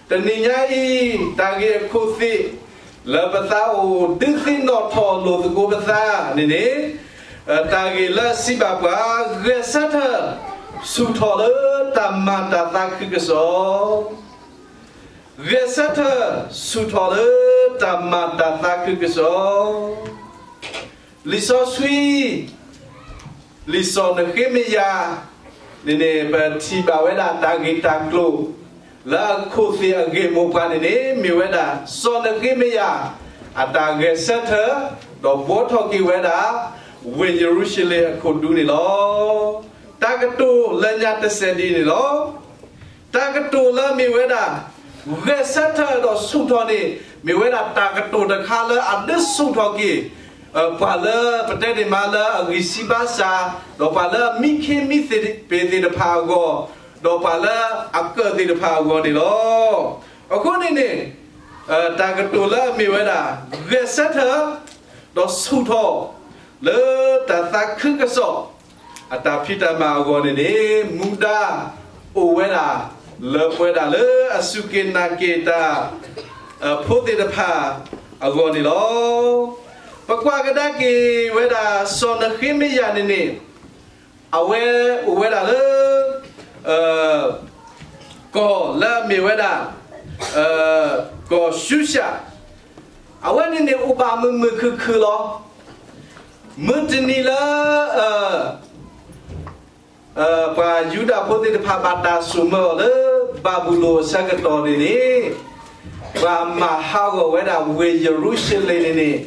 တနံၤညါအံၤ တၢ်ဂ့ၢ်အခိၣ်သ့ၣ် လၢပသးအိၣ်ဒုးသ့ၣ်နီၣ်ထီၣ်လိာ်သကိးပသးန့ၣ်န့ၣ်, တၢ်ဂ့ၢ်လၢအစံးဘၣ်ပှၤ, ဂဲၤဆၢထၢၣ်ဆူၣ်ထီၣ်လၢတၢ်မၤတၢ်သးခုကစီၣ် ဂဲၤဆၢထၢၣ်ဆူၣ်ထီၣ်လၢတၢ်မၤတၢ်သးခုကစီၣ်. လံာ်စီဆှံ လံာ်စီၤနဃ့မယၤန့ၣ်န့ၣ် ပထံၣ်ဘၣ်ဝဲဒၣ်တၢ်ဂ့ၢ်တၢ်ကျိၤ လၢအခိၣ်သ့ၣ်အဂ့ၢ်မိၢ်ပှၢ်န့ၣ်န့ၣ် မ့ၢ်ဝဲဒၣ် စီၤနဃ့မယၤ အတၢ်ဂဲၤဆၢထၢၣ် ဒီးဘှီထီၣ်က့ၤဝဲဒၣ် ဝ့ၢ်ယရူၤၡလ့ၣ်အခိၣ်ဒူန့ၣ်လီၤ. တၢ်ကတိၤလၢညါတစဲးဒ်န့ၣ်လီၤ. တၢ်ကတိၤလၢမ့ၢ်ဝဲဒၣ် ဂဲၤဆၢထၢၣ်ဒီးဆူၣ်ထီၣ်န့ၣ် မ့ၢ်ဝဲဒၣ်တၢ်ကတိၤတခါလၢအဒုးဆူၣ်ထီၣ်က့ၤ ပှၤလၢပတဲဒၣ်မးလၢအဂံၢ်စၢ်ဘါစၢ်, ဒီးပှၤလၢအမံခ့မံသပ့ၤသ့ၣ်တဖၣ်အဂီၢ်, ဒီးပှၤလၢအကၢၣ်သ့ၣ်တဖၣ်အဂီၢ်န့ၣ်လီၤ. အဃိန့ၣ်န့ၣ် တၢ်ကတိၤလၢအမ့ၢ်ဝဲဒၣ် ဂဲၤဆၢထၢၣ် ဒီးဆူၣ်ထီၣ် လၢတၢ်သးခုကစီၣ် အတၢ်ဖံးတၢ်မၤအဂီၢ်န့ၣ်န့ၣ် မူဒါအိၣ်ဝဲဒၣ် လၢပဝဲဒၣ်လၢအစူၢ်က့ၤနာ်က့ၤတၢ် ဖိသ့ၣ်တဖၣ်အဂီၢ်န့ၣ်လီၤ. ပကွၢ်ကဒါက့ၤဝဲဒၣ် စီၤနဃ့မယၤန့ၣ်န့ၣ် အဝဲအိၣ်ဝဲဒၣ်လၢ ကီၢ်လၢအမ့ၢ်ဝဲဒၣ် ကီၢ်ၡူၡၣ်, အဝဲန့ၣ်န့ၣ်အိၣ်ဘၣ်မုာ်မုာ်ခုၣ်ခုၣ်လီၤ. မုၢ်တနံၤလၢ ပှၤယူဒၤဖိသ့ၣ်တဖၣ်ဘၣ်တၢ်ဆိၣ်မၢအီၤလၢ ဘၤဘူလိၣ်အဆၢကတီၢ်န့ၣ်န့ၣ်, ပှၤမၤဟးဂီၤဝဲဒၣ်ဝ့ၢ်ယရူၤၡလ့ၣ်န့ၣ်န့ၣ်,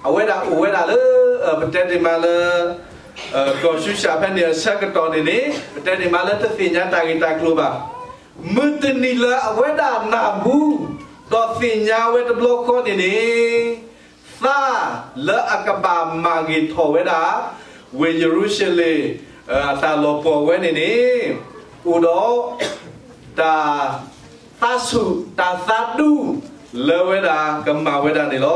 အဝဲဒၣ်အိၣ်ဝဲဒၣ်လၢ ပတဲဒၣ်မးလၢ ကီၢ်ၡူၡၣ်ဖဲန့ၣ်အဆၢကတီၢ်န့ၣ်န့ၣ် ပတဲဒၣ်မးလၢတသ့ၣ်ညါတၢ်ဂ့ၢ်တၢ်ကျိၤဘၣ်. မုၢ်တနံၤလၢအဝဲဒၣ်နၢ်ဟူ ဒီးသ့ၣ်ညါဝဲတဘျီဃီန့ၣ်န့ၣ် သးလၢအကဘၣ်မၤဂ့ၤထီၣ်ဝဲဒၣ် ဝ့ၢ်ယရူၤၡလ့ၣ် အတၢ်လီၤပှီၢ်ဝဲန့ၣ်န့ၣ် အိၣ်ဒီး တၢ်သးဆူၣ်တၢ်သးဒူ လၢဝဲဒၣ်ကမၤဝဲဒၣ်န့ၣ်လီၤ.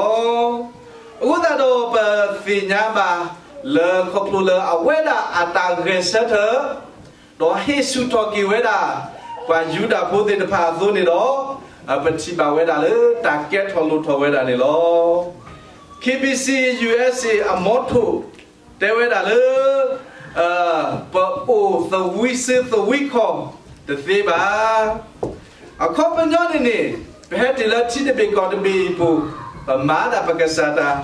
အဃိသတးဒီးပသ့ၣ်ညါဘၣ် လၢခီဖျိလၢအဝဲဒၣ်အတၢ်ဂဲၤဆၢထၢၣ် ဒီးဟ့ၣ်ဆူၣ်ထီၣ်က့ၤဝဲဒၣ် ပှၤယူဒၤဖိသ့ၣ်တဖၣ်အသိးန့ၣ်ဒီး ပထံၣ်ဘၣ်ဝဲဒၣ်လၢတၢ်ကဲထီၣ်လိၣ်ထီၣ်ဝဲဒၣ်န့ၣ်လီၤ. KBC USA အမီထိၣ် တဲဝဲဒၣ်လၢ ပအိၣ်သဝံစုသဝံခီၣ်တသ့ဘၣ်. အခီပညီန့ၣ်န့ၣ် ပဟဲတ့ၢ်လၢထံတဘ့ၣ်ကီၢ်တဘ့ၣ်အံၤပူၤ, ပမၤဒၣ်ပကစၢ်တၢ်,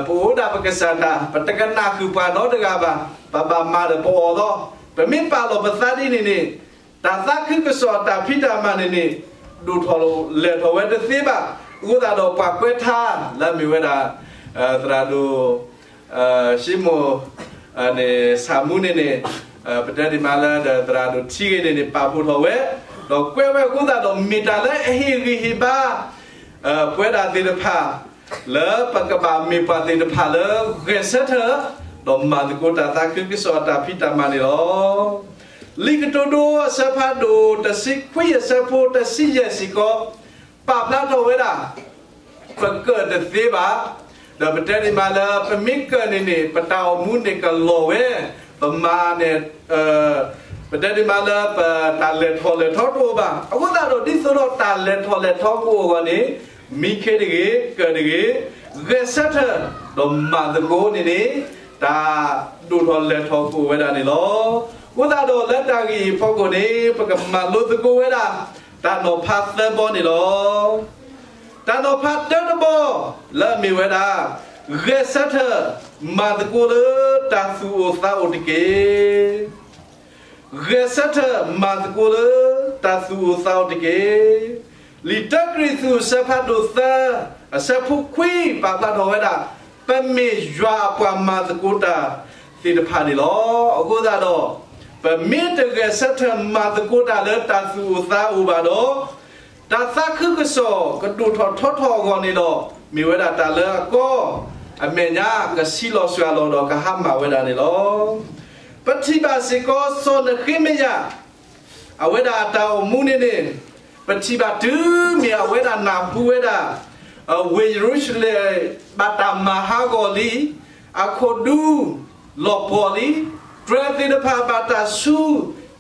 ပအိၣ်ဒၣ်ပကစၢ်တၢ်, ပတကနၣ်ဃုာ်ပှၤနီတဂၤဘၣ်, ပဘၣ်မၤဒီးပအီၣ်လီၤ. ပမ့ၢ်ပာ်လီၤပသးဒ်န့ၣ်န့ၣ် တၢ်သးခုကစီၣ်တၢ်ဖံးတၢ်မၤန့ၣ်န့ၣ် ဒိၣ်ထီၣ်လဲၢ်ထီၣ်ဝဲတသ့ဘၣ်. အဃိသတးဒီးပှၤကွဲးထါလၢအမ့ၢ်ဝဲဒၣ် သရၣ်ဒိၣ် ၡံမိၣ် န့ၣ် ဆၣ်မူန့ၣ်န့ၣ် ပတဲဒၣ်မးလၢဒီးသရၣ်ဒိၣ်ထံဂ့ၤန့ၣ်န့ၣ် ပာ်ဖှိၣ်ထီၣ်ဝဲ, ဒီးကွဲးဝဲအဃိသတးဒီးမ့ၢ်တၢ်လၢအဟ့ၣ်ဂံၢ်ဟ့ၣ်ဘါ ပဝဲဒၣ်သ့ၣ်တဖၣ် လၢပကဘၣ်မ့ၢ်ပှၤသ့ၣ်တဖၣ်လၢဂဲၤဆၢထၢၣ် ဒီးမၤသကိးတၢ်သးခုကစီၣ်အတၢ်ဖံးတၢ်မၤန့ၣ်လီၤ. လံာ်ကတိၤဒိအဆၢဖးဒိၣ်တဆံခွံအဆၢဖိတဆံယဲၢ်စ့ၢ်ကီး ပာ်ဖျါထီၣ်ဝဲဒၣ် ပကၢၣ်တသ့ဘၣ်. ဒီးပတဲဒၣ်မးလၢပမ့ၢ်ကၢၣ်န့ၣ်န့ၣ် ပတၢ်အိၣ်မူန့ၣ်ကလီၤဝဲ, ပမၤန့ၣ် ပတဲဒၣ်မးလၢပတၢ်လဲၤထီၣ်လဲၤထီတအိၣ်ဘၣ်. အဃိသတးဒီးဒ်သိးဒီးတၢ်လဲၤထီၣ်လဲၤထီကအိၣ်အဂီၢ်န့ၣ် မံခ့တဂ့ၤ, ကၢၣ်တဂ့ၤ, ဂဲၤဆၢထၢၣ် ဒီးမၤသကိးန့ၣ်န့ၣ် တၢ်ဒိၣ်ထီၣ်လဲၤထီၣ်ကအိၣ်ဝဲဒၣ်န့ၣ်လီၤ. အဃိသတးဒီးလၢတၢ်ဂ့ၢ်အံၤအဖီခိၣ်န့ၣ် ပကမၤလိသကိးဝဲဒၣ် တၢ်နီၤဖးသၢဘီန့ၣ်လီၤ. တၢ်နီၤဖးတၢတဘီ လၢအမ့ၢ်ဝဲဒၣ် ဂဲၤဆၢထၢၣ် မၤသကိးလၢတၢ်သူၣ်အိၣ်သးအိၣ်တက့ၢ်. ဂဲၤဆၢထၢၣ်မၤသကိးလၢတၢ်သူၣ်အိၣ်သးအိၣ်တက့ၢ်. လံာ်တၢကရံၣ်သူး အဆၢဖးဒိၣ်သၢ အဆၢဖိခွံ ပာ်ဖျါထီၣ်ဝဲဒၣ် ပမ့ၢ်ယွၤအပှၤမၤသကိးတၢ်သ့ၣ်တဖၣ်န့ၣ်လီၤ. အဃိသတးဒီး ပမ့ၢ်တဂဲၤဆၢထၢၣ်မၤသကိးတၢ်လၢတၢ်သူၣ်အိၣ်သးအိၣ်ဘၣ်ဒီး တၢ်သးခုကစီၣ်ကဒိၣ်ထီၣ်ထီထီၣ်အဂီၢ်န့ၣ်ဒီး မ့ၢ်ဝဲဒၣ်တၢ်လၢအကီ အမဲာ်ညါကဆံးလီၤစှၤလီၤဒီးကဟါမၢ်ဝဲဒၣ်န့ၣ်လီၤ. ပထံၣ်ဘၣ်စ့ၢ်ကီးစီၤနဃ့မယၤ အဝဲဒၣ်အတၢ်အိၣ်မူန့ၣ်န့ၣ် ပထံၣ်ဘၣ်တုၤမ့ၢ်အဝဲဒၣ်နၢ်ဟူဝဲဒၣ် ဝ့ၢ်ယရူၤၡလ့ၣ် ဘၣ်တၢ်မၤဟးဂီၤလံ, အခိၣ်ဒူ လီၤပှီၢ်လံ, တြဲၤသ့ၣ်တဖၣ်ဘၣ်တၢ်ဆူ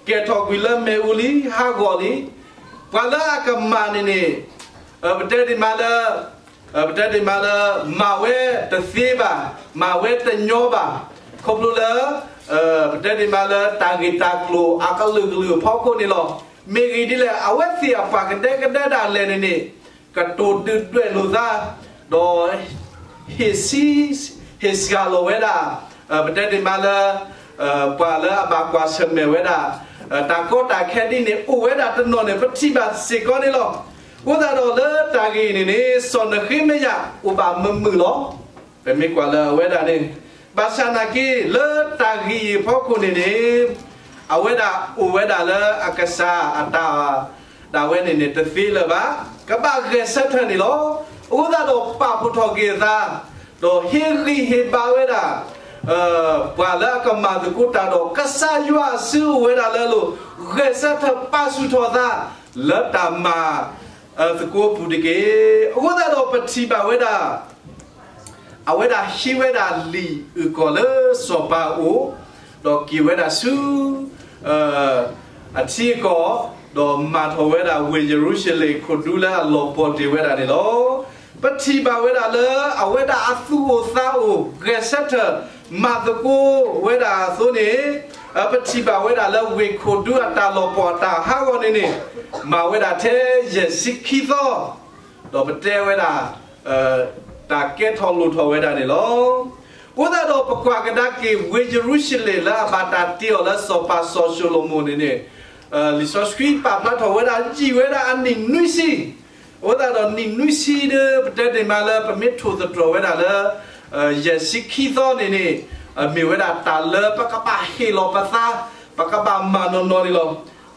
ကဲၤထီၣ်ကွံာ်လၢမ့ၣ်အူလံ ဟးဂီၤလံ, ပှၤလၢအကမၤန့ၣ်န့ၣ် ပတဲဒ်မးလၢ ပတဲဒ်မးလၢ မၤဝဲတသ့ဘၣ်, မၤဝဲတညီဘၣ်, ခီဖျိလၢ ပတဲဒ်မးလၢတၢ်ဂ့ၢ်တၢ်ကျိၤအကလုာ်ကလုာ်အဖီခိၣ်န့ၣ်လီၤ. မ့ၢ်ဂ့ၢ်ဒ်လဲၣ် အဝဲသ့ၣ်အပှၤကဒဲကဒဲဒၣ်လဲာ်န့ၣ်န့ၣ် ကတိၤဒုၣ်ဒွဲၣ်လိာ်သး ဒီး ဟ့ၣ်စံ ဟ့ၣ်စှၤလီၤဝဲဒၣ် ပတဲဒ်မးလၢ ပှၤလၢအဘၣ်ကွၢ်ဆၢၣ်မဲာ်ဝဲဒၣ် တၢ်ကီတၢ်ခဲဒ်န့ၣ် အိၣ်ဝဲဒၣ်တနီၤန့ၣ် ပထံၣ်ဘၣ်စ့ၢ်ကီးန့ၣ်လီၤ. အဃိသတးဒီးလၢတၢ်ဂ့ၢ်အံၤန့ၣ်န့ၣ် စီၤနဃ့မယၤအိၣ်ဘၣ်မုာ်မုာ်လီၤ. ပမ့ၢ်ကွၢ်လၢအဝဲဒၣ်န့ၣ် ဘၣ်ဆၣ်နာ်က့ လၢတၢ်ဂ့ၢ်အံၤအဖီခိၣ်န့ၣ်န့ၣ် အဝဲဒၣ်အိၣ်ဝဲဒၣ်လၢအကစၢ်အတၢ် ဒၣ်ဝဲန့ၣ်န့ၣ် တသ့လၢၤဘၣ်, ကဘၣ်ဂဲၤဆၢထၢၣ်န့ၣ်လီၤ. အဃိသတးဒီးပာ်ဖှိၣ်ထီၣ်က့ၤအသး ဒီးဟ့ၣ်ဂံၢ်ဟ့ၣ်ဘါဝဲဒၣ် ပှၤလၢအကမၤသကိးတၢ်ဒီး ကစၢ်ယွၤအစုအိၣ်ဝဲဒၣ်လၢအလိၤ ဂဲၤဆၢထၢၣ်ပာ်ဆူၣ်ထီၣ်အသး လၢတၢ်မၤသကိးအပူၤတက့ၢ်. အဃိသတးဒီးပထံၣ်ဘၣ်ဝဲဒၣ် အဝဲဒၣ်ဟံးဝဲဒၣ်လံာ်အုၣ်ကီၤလၢစီၤပၤအအိၣ်, ဒီးက့ၤဝဲဒၣ်ဆူ အထံအကီၢ်, ဒီးမၤထီၣ်ဝဲဒၣ်ဝ့ၢ်ယရူၤၡလ့ၣ်ခိၣ်ဒူလၢအလီၤပှီၢ်တ့ၢ်ဝဲဒၣ်န့ၣ်လီၤ. ပထံၣ်ဘၣ်ဝဲဒၣ်လၢအဝဲဒၣ်အသူၣ်အိၣ်သးအိၣ် ဂဲၤဆၢထၢၣ်မၤသကိးဝဲဒၣ်အသိးန့ၣ်, ပထံၣ်ဘၣ်ဝဲဒၣ်လၢဝ့ၢ်ခိၣ်ဒူအတၢ်လီၤပှီၢ်တၢ်ဟးဂီၤန့ၣ်န့ၣ်, မၤဝဲဒၣ်ထဲယဲၢ်ဆံခံသီ ဒီးပတဲဝဲဒၣ် တၢ်ကဲထီၣ်လိၣ်ထီၣ်ဝဲဒၣ်န့ၣ်လီၤ. အဃိသတးဒီးပကွၢ်ကဒါက့ၤ ဝ့ၢ်ယရူၤၡလ့ၣ်လၢအဘၣ်တၢ်တ့အီၤလၢစီၤပၤစီၤၡလိၤမိၣ်န့ၣ်န့ၣ်, လံာ်စီဆှံပာ်ဖျါထီၣ်ဝဲဒၣ် ယံာ်ဝဲဒၣ်အနံၣ်နွံဆံ, အဃိသတးဒီးနံၣ်နွံဆံဒီး ပတဲဒ်မးလၢပမ့ၢ်ထိၣ်သတြီၤဝဲဒၣ်လၢ ယဲၢ်ဆံခံသီန့ၣ်န့ၣ်, မ့ၢ်ဝဲဒၣ်တၢ်လၢပကဘၣ်ဟ့ၣ်လီၤပသး, ပကဘၣ်မၤနီၢ်နီၢ်န့ၣ်လီၤ.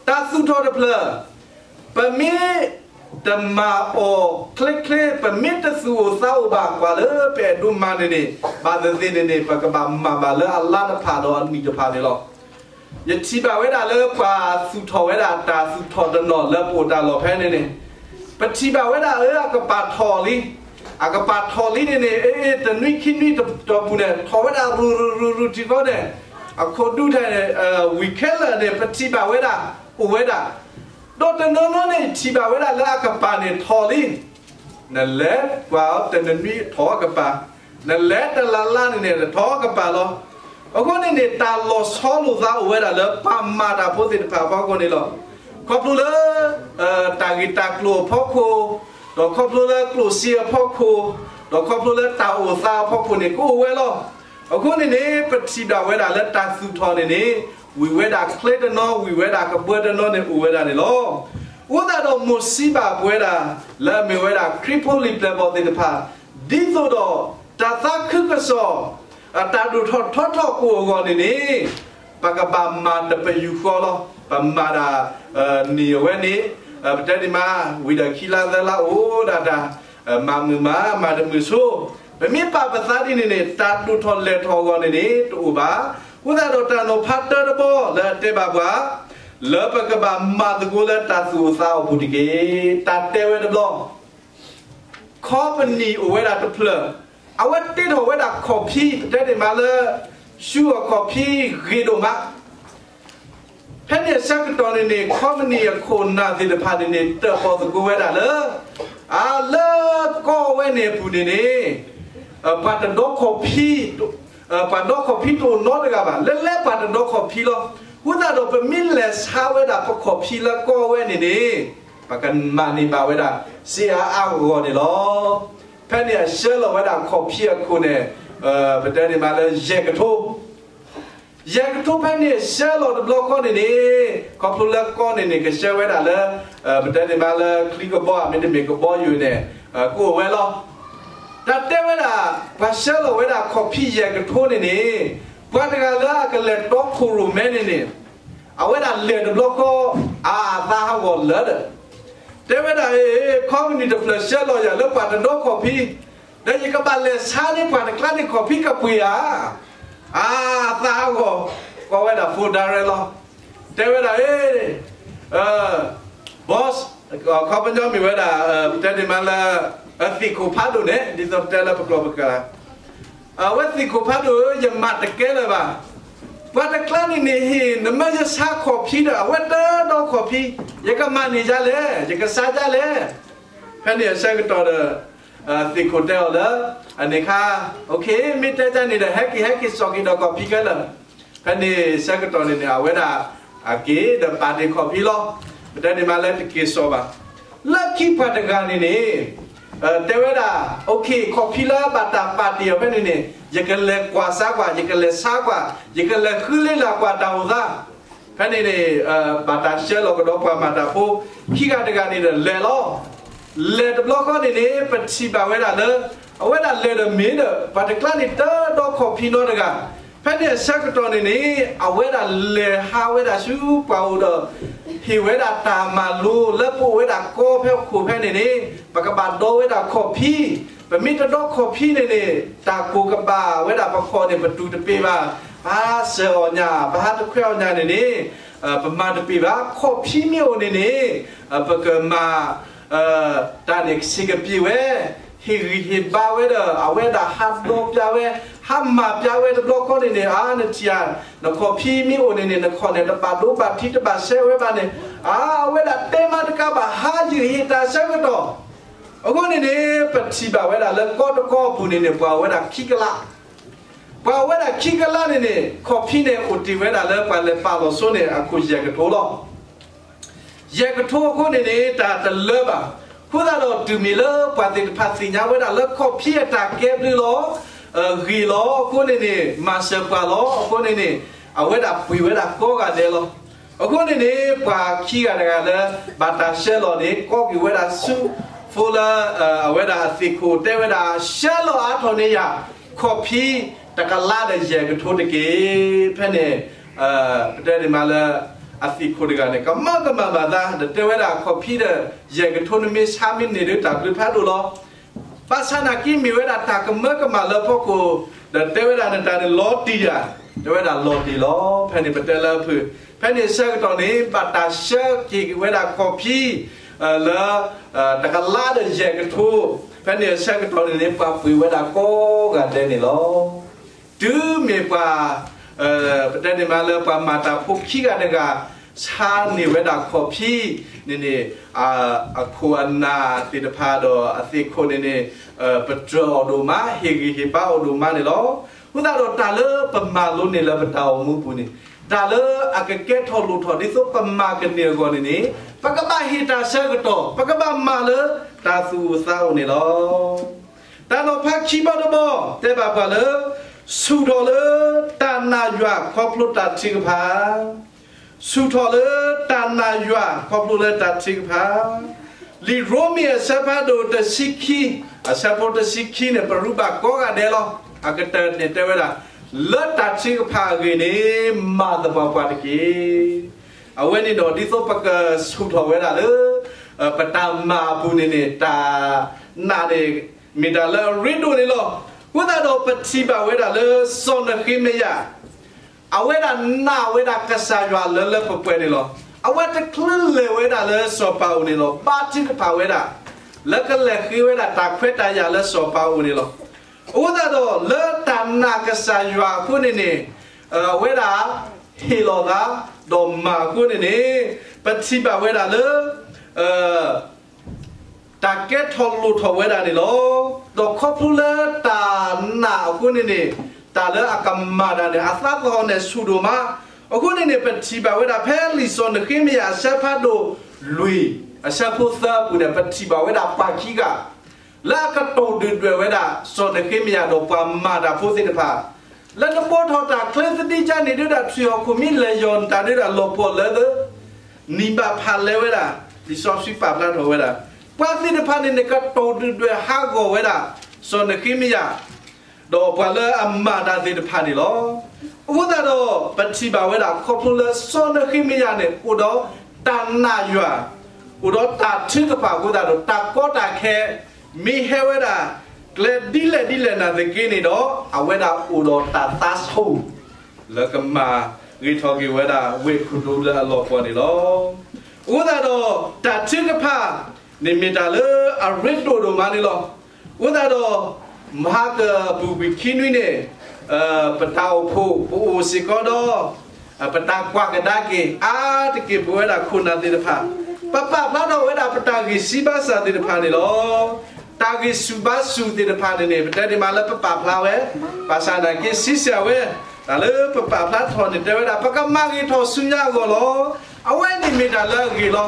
တၢ်သူၣ်ထီၣ်တဖျၢၣ် ပမ့ၢ်တမၤအီၤချ့ချ့, ပမ့ၢ်တသူၣ်အိၣ်သးအိၣ်ဘၣ်ကွၢ်လၢပအဲၣ်ဒိးမၤန့ၣ်န့ၣ်, ဘၣ်သ့ၣ်သ့ၣ်န့ၣ်န့ၣ် ပကဘၣ်မၤဘၣ်လၢအလါတဖၣ်ဒီးအနံၣ်တဖၣ်န့ၣ်လီၤ. ယထံၣ်ဘၣ်ဝဲဒၣ်လၢပှၤသူၣ်ထီၣ်ဝဲဒၣ်တၢ်သူၣ်ထီၣ်တနီၤလၢပအိၣ်တၢ်လီၢ်ဖဲန့ၣ်န့ၣ်, ပထံၣ်ဘၣ်ဝဲဒၣ်အကပၤထီၣ်လံ, အကပၤထီၣ်လံန့ၣ်န့ၣ်, အ့ တနွံခံနွံတီၢ်ပူၤန့ၣ် ထီၣ်ဝဲဒၣ်ရူၤရူၤရူၤရူၤထံဃီန့ၣ်, အခိၣ်ဒူထဲန့ၣ် ဝံၤခဲလၢာ်န့ၣ် ပထံၣ်ဘၣ်ဝဲဒၣ် အိၣ်ဝဲဒၣ် ဒီးတနီၤနီၤန့ၣ် ထံၣ်ဘၣ်ဝဲဒၣ်လၢအကပၤန့ၣ်ထီၣ်လံ, နလဲၤကွၢ်အီၤတနွံနွံထီၣ်အကပၤ, နလဲၤတလါလါန့ၣ်န့ၣ် ထီၣ်အကပၤလီၤ. အဃိန့ၣ်န့ၣ် တၢ်လီၤဆီလိာ်သးအိၣ်ဝဲဒၣ်လၢပှၤမၤတၢ်ဖိသ့ၣ်တဖၣ်အဖီခိၣ်န့ၣ်လီၤ. ခီဖျိလၢ တၢ်ဂ့ၢ်တၢ်ကျိၤအဖီခိၣ်, ဒီးခီဖျိလၢကျိၣ်စ့အဖီခိၣ်, ဒီးခီဖျိလၢတၢ်အိၣ်သးအဖီခိၣ်န့ၣ် ကအိၣ်ဝဲလီၤ. အဃိန့ၣ်န့ၣ် ပထံၣ်ဘၣ်ဝဲဒၣ်လၢတၢ်သူၣ်ထီၣ်န့ၣ်န့ၣ် ဝံၤဝဲဒၣ်ချ့တနီၤ ဝံၤဝဲဒၣ်ကဘၢတနီၤန့ၣ်အိၣ်ဝဲဒၣ်န့ၣ်လီၤ. အဃိသတးဒီးမိၢ်စံးဘၣ်ပဝဲဒၣ် လၢအမ့ၢ်ဝဲဒၣ်ခရံာ်ဖိလံာ်ပျဲၢ်ဘီၣ်သ့ၣ်တဖၣ်, ဒ်သိးဒီး တၢ်သးခုကစီၣ် တၢ်ဒိၣ်ထီၣ်ထီထီၣ်ကအိၣ်အဂီၢ်န့ၣ်န့ၣ် ပကဘၣ်မၤတပယူာ်ဃီလီၤ. ပမၤတၢ် နံၣ်အဝဲန့ၣ် ပတဲဒ်မး ဝံၤဒီးခံလါသၢလါအိၣ်ဒၣ်တၢ် မၤမုာ်မး မၤတမုာ်ဆိ, ပမ့ၢ်ပာ်ပသးဒ်န့ၣ်န့ၣ် တၢ်ဒိၣ်ထီၣ်လဲၢ်ထီၣ်အဂီၢ်န့ၣ်န့ၣ် တအိၣ်ဘၣ်. အဃိသတးဒီးတၢ်နီၤဖးတၢတဘီလၢအတဲဘၣ်ပှၤ လၢပကဘၣ်မၤသကိးလၢတၢ်သူၣ်အိၣ်သးအိၣ်ပူၤတက့ၢ်. တၢ်တဲဝဲတဘျီ ခီပနံၣ်အိၣ်ဝဲဒၣ်တဖျၢၣ်, အဝဲတ့ထီၣ်ဝဲဒၣ်ခီၣ်ဖံး ပတဲဒ်မးလၢ ဆူအီၣ်ခီၣ်ဖံးဂ့ၤဒိၣ်မး. ဖဲန့ၣ်အဆၢကတီၢ်န့ၣ်န့ၣ် ခီပနံၣ်အခိၣ်နၢ်သ့ၣ်တဖၣ်န့ၣ်န့ၣ် တၢၣ်ပီၣ်သကိးဝဲဒၣ်လၢ အလၢကီၢ်ဝဲန့ၣ်အပူၤန့ၣ်န့ၣ် ပှၤတဒီခီၣ်ဖံး ပှၤဒီခီၣ်ဖံးတအိၣ်နီတဂၤဘၣ်, လဲၤလဲၤပှၤတဒီခီၣ်ဖံးလီၤ. အဃိသတးဒီးပမ့ၢ်လဲၤဆါဝဲဒၣ်ပခီၣ်ဖံးလၢကီၢ်ဝဲန့ၣ်န့ၣ် ပကမၤန့ၢ်ဘၣ်ဝဲဒၣ် စ့အါအါဂီၢ်ဂီၢ်န့ၣ်လီၤ. ဖဲန့ၣ်အဆှၢလီၤဝဲဒၣ်ခီၣ်ဖံးအခိၣ်န့ၣ် ပတဲဒ်မးလၢယဲၢ်ကထိ ယဲၢ်ကထိဖဲန့ၣ် ဆှၢလီၤတဘျီဃီန့ၣ်န့ၣ် ခီဖျိလၢကီၢ်န့ၣ်န့ၣ် ကဆှၢဝဲဒၣ်လၢ ပတဲဒ်မးလၢချံကဘီ မ့တမ့ၢ်ကဘီယူၤန့ၣ် ကအိၣ်ဝဲလီၤ. တၢ်တဲဝဲဒၣ် ပှၤဆှၢလီၤဝဲဒၣ်ခီၣ်ဖံးယဲၢ်ကထိန့ၣ်န့ၣ် ပှၤတဂၤလၢအကလဲၤတီခိၣ်ရိၣ်မဲန့ၣ်န့ၣ် အဝဲဒၣ်လဲၤတဘျီဃီ အသးဟးဂီၤလၢာ်ဒီး တဲဝဲဒၣ် အ့ ခီပနံၣ်တဖျၢၣ်ဆှၢလီၤယၤလၢပှၤတဒီခီၣ်ဖံး ဒီးယကဘၣ်လဲၤဆါန့ၢ်ပှၤတကျါန့ၣ်ခီၣ်ဖံးကပှ့ၤဧါ. အသးဟးဂီၤ ကိးဝဲဒၣ် phone direct လီၤ. တဲဝဲဒၣ် အ့ boss ခီပညီမ့ၢ်ဝဲဒၣ် ပတဲဒ်မးလၢ သ့ၣ်ခိၣ်ဖးဒိၣ်န့ၣ် ဒ်သိးပတဲလၢပကျိာ်ပကၤ အဝဲသ့ၣ်ခိၣ်ဖးဒိၣ်ဧၢ ယမၤတကဲလၢၤဘၣ်. ပှၤတကျါန့ၣ်န့ၣ် ဟ့ၣ်နမ့ၢ်ယဆါခီၣ်ဖံဒီး အဝဲတဒီခီၣ်ဖံ, ယကမၤန့ၢ်ဒ်လဲၣ်, ယကဆါဒ်လဲၣ်. ဖဲန့ၣ်အဆၢကတီၢ်ဒီး သ့ၣ်ခိၣ်တဲအီၤလၢ အန့ၣ်ခါ, မ့ၢ်တဲဒ်န့ၣ်ဒီး ဟဲက့ၤ ဟဲက့ၤစိာ်က့ၤဒီးခီၣ်ဖံခဲလၢာ်. ဖဲန့ၣ်ဆၢကတီၢ်န့ၣ်န့ၣ် အဝဲဒၣ်အက့ၤဒီးပာ်တ့ၢ်ခီၣ်ဖံလီၤ. ပတဲန့ၣ်မးလၢတက့ၤစိာ်ဘၣ်. လၢခံပှၤတဂၤန့ၣ်န့ၣ် တဲဝဲဒၣ် ခီၣ်ဖံလၢဘၣ်တၢ်ပာ်တ့ၢ်အီၤဖဲန့ၣ်န့ၣ် ယကလဲၤကွၢ်စါကွၢ်, ယကလဲၤဆါကွၢ်, ယကလဲၤဃုလ့လၢကွၢ်တၢ်အိၣ်သး. ဖဲန့ၣ်န့ၣ် ဘၣ်တၢ်ဆှၢလီၤကဒီးပှၤမၤတၢ်ဖိခံဂၤတဂၤန့ၣ်ဒီးလဲၤလီၤ. လဲၤတဘျီဃီန့ၣ်န့ၣ် ပထံၣ်ဘၣ်ဝဲဒၣ်လၢ အဝဲဒၣ်လဲၤဒီးမ့ၢ်ဒီး ပှၤတကျါန့ၣ်တဒီခီၣ်ဖံနီတဂၤ. ဖဲန့ၣ်အဆၢကတီၢ်န့ၣ်န့ၣ် အဝဲဒၣ်လဲၤဟးဝဲဒၣ်ဆူပှၤအိၣ်ဒီး ဟ့ၣ်ဝဲဒၣ်တၢ်မၤလိလၢပအိၣ်ဝဲဒၣ်ကီဖဲခိၣ်ဖဲန့ၣ်န့ၣ် ပကဘၣ်ဒီဝဲဒၣ်ခီၣ်ဖံ. ပမ့ၢ်တဒီခီၣ်ဖံန့ၣ်န့ၣ် တၢ်ကိၢ်ကဘၣ်ဝဲဒၣ်ပခီၣ်န့ၣ် ပတူၢ်တပ့ၤဘၣ်. ပဟးစၢၤအီၣ်ညၣ် ပဟးတခွဲးအီၣ်ညၣ်န့ၣ်န့ၣ် ပမၤတပ့ၤဘၣ်. ခီၣ်ဖံမ့ၢ်အိၣ်န့ၣ်န့ၣ် ပကမၤ တၢ်န့ၣ်ကဆံးကပ့ၤဝဲ, ဟ့ၣ်ဂံၢ်ဟ့ၣ်ဘါဝဲဒီး အဝဲဒၣ်ဟးဒီပျးဝဲ, ဟးမၤပျးဝဲတဘျီဃီန့ၣ်န့ၣ် အါ နထံၣ်ဧါ, နခီၣ်ဖံမ့ၢ်အိၣ်န့ၣ်န့ၣ် နခီၣ်န့ၣ် တဘၣ်ဒိဘၣ်ထံးတဘၣ်ဆဲးဝဲဘၣ်န့ၣ် အါ အဝဲဒၣ်တဲမၤတကးဘၣ် ဟးယုၢ်ဟ့ၣ်တၢ်ဆၢကတီၢ်. အဃိန့ၣ်န့ၣ် ပထံၣ်ဘၣ်ဝဲဒၣ်လၢကီတကီအပူၤန့ၣ်န့ၣ် ပှၤအိၣ်ဝဲဒၣ်ခံကလး ပှၤအိၣ်ဝဲဒၣ်ခံကလးန့ၣ်န့ၣ် ခီၣ်ဖံန့ၣ်အိၣ်တ့ၢ်ဝဲဒၣ်လၢပှၤလဲၤပာ်လီၤဆိန့ၣ် အခိၣ်ယဲၢ်ကထိလီၤ. ယဲၢ်ကထိအဃိန့ၣ်န့ၣ် တၢ်တလၢဘၣ်. အဃိသတးဒီးတုၤမ့ၢ်လၢပှၤသ့ၣ်တဖၣ်သ့ၣ်ညါဝဲဒၣ်လၢ ခီၣ်ဖံအတၢ်ကဲဘျုးလီၤ, ဂ့ၤလီၤအဃိန့ၣ်န့ၣ် မၤစၢၤပှၤလီၤအဃိန့ၣ်န့ၣ် အဝဲဒၣ်ပှ့ၤဝဲဒၣ်ကိးဂၤဒဲးလီၤ. အဃိန့ၣ်န့ၣ် ပှၤခံဂၤတဂၤလၢ ဘၣ်တၢ်ဆှၢလီၤန့ၣ် ကိးက့ၤဝဲဒၣ်ဆူ ဖိလၢ အဝဲဒၣ်အသ့ၣ်ခိၣ်တဲဝဲဒၣ် ဆှၢလီၤအါထီၣ်န့ၢ်ယၤ ခီၣ်ဖံတကလးဒီးယဲၢ်ကထိတက့ၢ်. ဖဲန့ၣ် ပတဲန့ၣ်မးလၢ အသ့ၣ်ခိၣ်တဂၤန့ၣ် ကမၢကမၣ်ဘၣ်သး ဒီးတဲဝဲဒၣ် ခီၣ်ဖံဒီးယဲၢ်ကထိန့ၣ်မ့ၢ်ဆါမ့ၢ်န့ၢ်ဒီး တၢ်ဘျုးဖးဒိၣ်လီၤ. ဘၣ်ဆၣ်နာ်က့မ့ၢ်ဝဲဒၣ်တၢ်ကမၢကမၣ်လၢဖီခိၣ် ဒီးတဲဝဲဒၣ် နတၢ်န့ၣ်လီၤတံၢ်ယၤ, တဲဝဲဒၣ်လီၤတံၢ်လီၤ. ဖဲန့ၣ်ပတဲလၢအဖုၣ် ဖဲန့ၣ်အဆၢကတီၢ်န့ၣ် ဘၣ်တၢ်ဆှၢက့ၤဝဲဒၣ်ခီၣ်ဖံ လၢ တကလးဒီးယဲၢ်ကထိ, ဖဲန့ၣ်အဆၢကတီၢ်န့ၣ်န့ၣ် ပှၤပှ့ၤဝဲဒၣ်ကိးဂၤဒဲးန့ၣ်လီၤ. တုၤမ့ၢ်ပှၤ ပတဲန့ၣ်မးလၢပှၤမၤတၢ်ဖိခံဂၤတဂၤ ဆါန့ၢ်ဝဲဒၣ်ခီၣ်ဖံန့ၣ်န့ၣ် အခိၣ်အနၢ်သ့ၣ်တဖၣ်ဒီးအသ့ၣ်ခိၣ်န့ၣ်န့ၣ် ပတြၢၤအီၤဒိၣ်မး ဟ့ၣ်ဂံၢ်ဟ့ၣ်ဘါအီၤဒိၣ်မးန့ၣ်လီၤ. အဃိသတးဒီးတၢ်လၢပမၤလိန့ၢ်လၢပတၢ်အိၣ်မူပူၤန့ၣ် တၢ်လၢအကကဲထီၣ်လိၣ်ထီၣ်ဒ်သိးပမၤကန့ၢ်အဂီၢ်န့ၣ်န့ၣ် ပကဘၣ်ဟ့ၣ်တၢ်ဆၢကတီၢ် ပကဘၣ်မၤလၢတၢ်သူၣ်အိၣ်သးအိၣ်န့ၣ်လီၤ. တၢ်နီၤဖးခံဘီတဘီ တဲဘၣ်ပှၤလၢ ဆူၣ်ထီၣ်လၢတၢ်နာ်ယွၤခီဖျိတၢ်ထုကဖၣ်, ဆူၣ်ထီၣ်လၢတၢ်နာ်ယွၤခီဖျိလၢတၢ်ထုကဖၣ်. လံာ်ရိမ့ၤအဆၢဖးဒိၣ်တဆံခံ, အဆၢဖိတဆံခံန့ၣ် ပရူးဘၣ်ကိးဂၤဒဲးလီၤ. အကတၢၢ်န့ၣ်တဲဝဲဒၣ် လၢတၢ်ထုကဖၣ်အဂ့ၢ်န့ၣ် မၤသပှၢ်ပှၢ်တက့ၢ်. အဝဲန့ၣ်ဒီး ဒ်သိးပကဆူၣ်ထီၣ်ဝဲဒၣ်လၢ ပတၢ်မၤအပူၤန့ၣ်န့ၣ် တၢ်နာ်န့ၣ် မ့ၢ်တၢ်လၢအရ့ဒိၣ်န့ၣ်လီၤ. အဃိသတးဒီးပထံၣ်ဘၣ်ဝဲဒၣ်လၢစီၤနဃ့မယၤ အဝဲဒၣ်နာ်ဝဲဒၣ်ကစၢ်ယွၤလၢလၢပှဲၤပှဲၤန့ၣ်လီၤ. အဝဲတချုးလဲၤဝဲဒၣ်လၢစီၤပၤအအိၣ်န့ၣ်လီၤ. ဘါထုကဖၣ်ဝဲဒၣ် လၢကလဲၤဃ့ဝဲဒၣ်တၢ်ခွဲးတၢ်ယာ်လၢစီၤပၤအအိၣ်န့ၣ်လီၤ. အဃိသတးဒီးလၢတၢ်နာ်ကစၢ်ယွၤအဃိန့ၣ်န့ၣ် အဝဲဒၣ်ဟ့ၣ်လီၤသး ဒီးမၤအဃိန့ၣ်န့ၣ် ပထံၣ်ဘၣ်ဝဲဒၣ်လၢ တၢ်ကဲထီၣ်လိၣ်ထီၣ်ဝဲဒၣ်န့ၣ်လီၤ. ဒီးခီဖျိလၢတၢ်နာ်အဃိန့ၣ်န့ၣ် တၢ်လၢအကမၤတၢ်န့ၣ် အသးသဟီၣ်န့ၣ်ဆူၣ်ဒိၣ်မး. အဃိန့ၣ်န့ၣ် ပထံၣ်ဘၣ်ဝဲဒၣ်ဖဲလံာ်စီၤနဃ့မယၤအဆၢဖးဒိၣ်လွံၢ် အဆၢဖိသၢအပူၤန့ၣ် ပထံၣ်ဘၣ်ဝဲဒၣ်ပှၤခံဂၤ လၢအကတိၤဒုၣ်ဒွဲၣ်ဝဲဒၣ် စီၤနဃ့မယၤဒီးပှၤမၤတၢ်ဖိသ့ၣ်တဖၣ် လၢနဘိးထီၣ်တၢ်ချ့သဒံးကါန့ၣ်ဒုဒၣ် ထွံၣ်ဟီၣ်ခိၣ်မ့ၢ်လဲၤယီၢ်နတၢ်ဒုဒၣ်လီၤပှီၢ်လၢ နံၤဘၣ်ဖးလဲဝဲဒၣ် လံာ်စီဆှံပာ်ဖျါထီၣ်ဝဲဒၣ် ပှၤသ့ၣ်တဖၣ်န့ၣ်န့ၣ် ကတိၤဒုၣ်ဒွဲၣ်ဟးဂီၤဝဲဒၣ် စီၤနဃ့မယၤ ဒီးပှၤလၢအမၤတၢ်သ့ၣ်တဖၣ်န့ၣ်လီၤ. အဃိသတးဒီး ပထံၣ်ဘၣ်ဝဲဒၣ်ခီဖျိလၢစီၤနဃ့မယၤန့ၣ် အိၣ်ဒီးတၢ်နာ်ယွၤ အိၣ်ဒီးတၢ်ထုကဖၣ်အဃိသတးဒီး တၢ်ကီတၢ်ခဲ မ့ၢ်ဟဲဝဲဒၣ် ကျဲဒ်လဲၣ်ဒ်လဲၣ်နာ်သက့န့ၣ်ဒီး အဝဲဒၣ်အိၣ်ဒီးတၢ်သးဆူၣ် လၢကမၤဂ့ၤထီၣ်က့ၤဝဲဒၣ် ဝ့ၢ်ခူၣ်ဒိလၢအလီၤပှီၢ်န့ၣ်လီၤ. အဃိသတးဒီး တၢ်ထုကဖၣ်န့ၣ်မ့ၢ်တၢ်လၢအရ့ဒိၣ်ဒိၣ်မးန့ၣ်လီၤ. အဃိသတးဒီး မဟါကအပူၤကွံာ်ခံနွံန့ၣ် ပတၢ်အိၣ်ဖှိၣ် ပအိၣ်စ့ၢ်ကီးဒီး ပတၢ်ကွၢ်ကဒါက့ၤ အါတက့ၢ်ပဝဲဒၣ်ခိၣ်နၢ်သ့ၣ်တဖၣ်, ပပာ်ဖျါထီၣ်ဝဲဒၣ်ပတၢ်ဂံၢ်စၢ်ဘါစၢ်သ့ၣ်တဖၣ်န့ၣ်လီၤ. တၢ်ဂံၢ်ဆူၣ်ဘါဆူၣ်သ့ၣ်တဖၣ်န့ၣ်န့ၣ် ပတဲဒ်မးလၢပပာ်ဖျါဝဲ, ဘၣ်ဆၣ်သနာ်က့ ဆံးစၢ်ဝဲ, တၢ်လၢပပာ်ဖျါထီၣ်န့ၣ် တဲဝဲဒၣ် ပကမၤဂ့ၤထီၣ်ဆူညါအဂီၢ်လီၤ. အဝဲန့ၣ်မ့ၢ်တၢ်လၢအဂ့ၤလီၤ.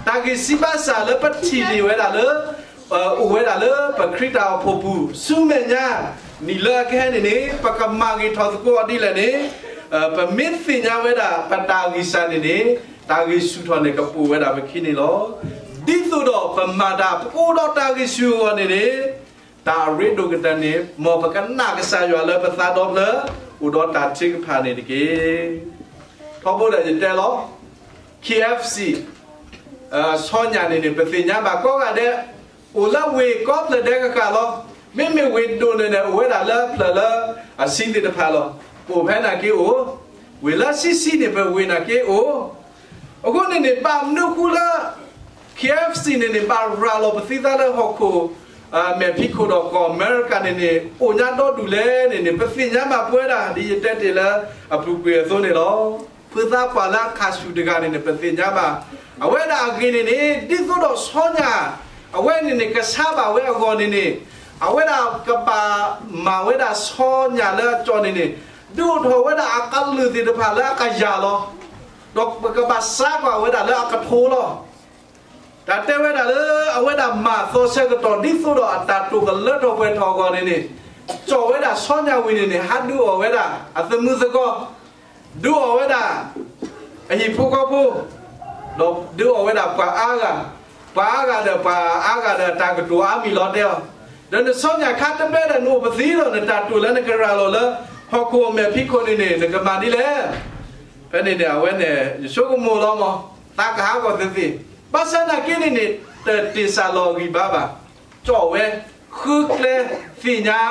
တၢ်ဂံၢ်စၢ်ဘါစၢ်လၢပထံၣ်န့ၢ်ဝဲဒၣ်လၢ အိၣ်ဝဲဒၣ်လၢပခရံာ်တၢ်အိၣ်ဖှိၣ်ပူၤ ဆူမဲာ်ညါ နံၣ်လၢအကဟဲန့ၣ်န့ၣ် ပကမၤဂ့ၤထီၣ်သကိးအီၤဒ်လဲၣ်န့ၣ် ပမ့ၢ်သ့ၣ်ညါဝဲဒၣ်ပတၢ်ဂံၢ်စၢ်န့ၣ်န့ၣ် တၢ်ဂံၢ်ဆူၣ်ထီၣ်န့ၣ် ကပိာ်ဝဲဒၣ်ပခံန့ၣ်လီၤ. ဒ်သိးဒီးပမၤတၢ် ပကအိၣ်ဒီးတၢ်ဂံၢ်ဆူၣ်အဂီၢ်န့ၣ်န့ၣ် တၢ်အရ့ဒိၣ်ကတၢၢ်န့ၣ် မ်ပကနာ်ကစၢ်ယွၤလၢပသးဒီဖျၢၣ် အိၣ်ဒီးတၢ်ထုကဖၣ်န့ၣ်တက့ၢ်. ထီဘိဒီးယတဲလီၤ KFC ဆီညၣ်န့ၣ်န့ၣ် ပသ့ၣ်ညါဘၣ်ကိးဂၤဒဲး, အိၣ်လၢဝ့ၢ်ကိးဖျၢၣ်ဒဲးကဃၣ်လီၤ. မ့မ့ၢ်ဝ့ၢ်ဒိၣ်န့ၣ်န့ၣ် အိၣ်ဝဲဒၣ်လၢဖျၢၣ်လၢအဆံသ့ၣ်တဖၣ်လီၤ. အိၣ်ဖဲနာ်က့အိၣ်, ဝ့ၢ်လၢဆံဆံန့ၣ် ပဝ့ၢ်နာ်က့အိၣ်. အဃိန့ၣ်န့ၣ် ဘၣ်မနုၤဃိလၢ KFC န့ၣ်န့ၣ် ဘၣ်ရၤလီၤပသံသးလၢဟီၣ်ခိၣ် မဲာ်ဖံးခိၣ်ဒီးကီၢ်အမဲရကၤန့ၣ်န့ၣ် အိၣ်ညါဒီဒူၣ်လဲၣ်န့ၣ်န့ၣ် ပသ့ၣ်ညါဘၣ်ပဝဲဒၣ် ဒ်ယတဲတ့ၢ်လၢအပူၤကွံာ်အသိးန့ၣ်လီၤ. ဖုသးပှၢ်လၢအခၣ်ဆူၣ်တဂၤန့ၣ်န့ၣ် ပသ့ၣ်ညါဘၣ် အဝဲဒၣ်အဂ့ၢ်န့ၣ်န့ၣ် ဒ်သိးဒီးဆီညၣ် အဝဲန့ၣ်န့ၣ် ကဆါဘၣ်ဝဲအဂီၢ်န့ၣ်န့ၣ် အဝဲဒၣ်ကဘၣ်မၤဝဲဒၣ်ဆီညၣ်လၢအကၠီန့ၣ်န့ၣ် ဒုးအိၣ်ထီၣ်ဝဲဒၣ်အကလုာ်သ့ၣ်တဖၣ်လၢအကယၤလီၤ. ဒီးပကဘၣ်စါကွၢ်ဝဲဒၣ်လၢအကထိလီၤ. တၢ်တဲဝဲဒၣ်လၢ အဝဲဒၣ်မၤသီဆၢကတီၢ် ဒ်သိးဒီးအတၢ်တိာ်ကလၢထီၣ်ပှဲၤထီၣ်အဂီၢ်န့ၣ်န့ၣ် ကၠီဝဲဒၣ်ဆီညၣ်ဝံၤန့ၣ်န့ၣ် ဟးဒုးအီၣ်ဝဲဒၣ်အသမုသကိး, ဒုးအီၣ်ဝဲဒၣ် အဟံၣ်ဖိဃီဖိ, ဒီးဒုးအီၣ်ဝဲဒၣ်ပှၤအါဂၤ, ပှၤအါဂၤဒီးပှၤအါဂၤဒီးတၢ်ကတိၤအါမံၤလီၤတဲအီၤ, ဒီးနဆီညၣ်ခါတဘဲဒီးနအိၣ်ပသံဒီး နတၢ်တိာ်လၢနကရၤလီၤလၢ ဟီၣ်ခိၣ်မဲာ်ဖံးခိၣ်န့ၣ်န့ၣ် နကမၤဒ်လဲၣ်. ဖဲန့ၣ်န့ၣ် အဝဲန့ၣ် ယဆိကမိၣ်လီၤမး, သးကဟးဂီၤသ့သ့, ဘၣ်ဆၣ်သနာ်က့န့ၣ်န့ၣ် တတ့ၢ်စၢ်လီၤဂံၢ်ဘါဘၣ်, ကၠီဝဲ, ဃုကျဲသ့ၣ်ညါ,